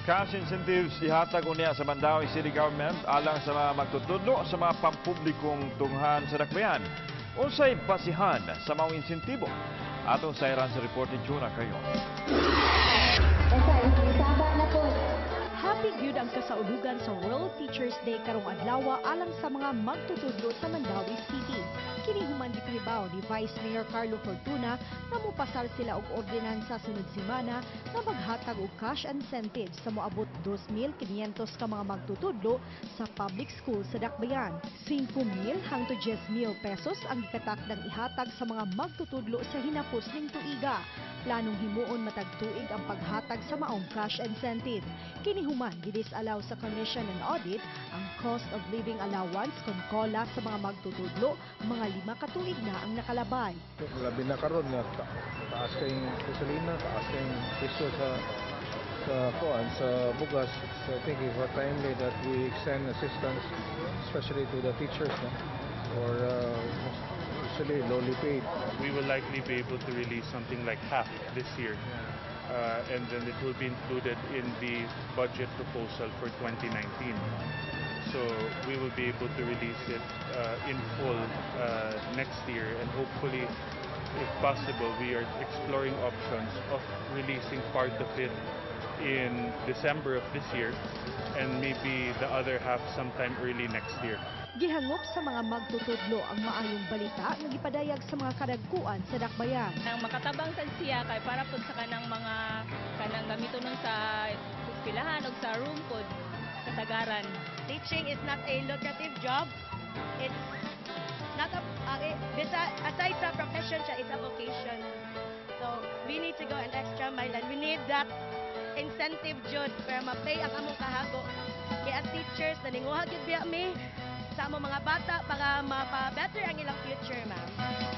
Cash incentives ihatag unya sa Mandaue City Government alang sa mga magtutudlo sa mga pampublikong tunghan sa Dakbayan. Unsay basihan sa maong insentibo? Atong sayran sa report ni Juna kayo. Basta, isaba na po. Happy gyud ang kasaulugan sa World Teachers Day karong adlaw alang sa mga magtutudlo sa Mandaue City. Kini human gipahibaw ni Vice Mayor Carlo Fortuna nga mopasar sila og ordinansa sunod semana nga maghatag og cash incentive sa moabot 2,500 ka mga magtutudlo sa public school sa Dakbayan. 5,000 hangtod 10,000 pesos ang gikatakdang ihatag sa mga magtutudlo sa hinapos ning tuiga. Planong himuon matag tuig ang paghatag sa maong cash incentive. Kini human gidisallow sa Commission on Audit ang cost of living allowance kon COLA sa mga magtutudlo, mga 5 ka tuig na ang nakalabay. Labi na karon nga taas kay gasolina, taas kay presyo sa kuan, sa bugas. So I think it's timely that we extend assistance, especially to the teachers, no, or usually lowly paid. We will likely be able to release something like half this year. And then it will be included in the budget proposal for 2019. So we will be able to release it in full next year, and hopefully, if possible, we are exploring options of releasing part of it in December of this year and maybe the other half sometime early next year. Gihangop sa mga magtutudlo ang maayong balita nga gipadayag sa mga kadagkuan sa Dakbayan. Ang makatabang sad siya kay para pud sa kanang mga kanang gamitonon sa eskwelahan o sa room pod kasagaran. Teaching is not a lucrative job. It's not a aside sa profession siya, it's a vocation. So we need to go an extra mile and we need that incentive jud para ma-pay ang among kahago. Kay as teachers, naninguha gyud biya mi sa among mga bata para mapa-better ang ilang future, ma'am.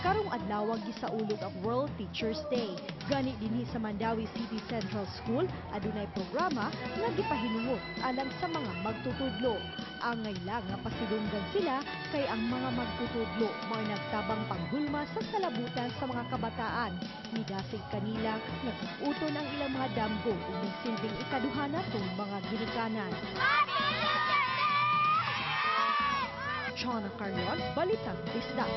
Karong adlaw gisaulog ang World Teachers Day. Gani dinhi sa Mandaue City Central School adunay programa nga gipahinungod alang sa mga magtutudlo. Angay lang nga pasidunggan sila kay ang mga magtutudlo mao'y nagtabang panghulma sa salabutan sa mga kabataan. Midasig kanila nga kag-uton ang ilang mga damgo ug nagsilbing ikaduha natong mga ginikanan. Chona Carrion, Balitang Bisdak.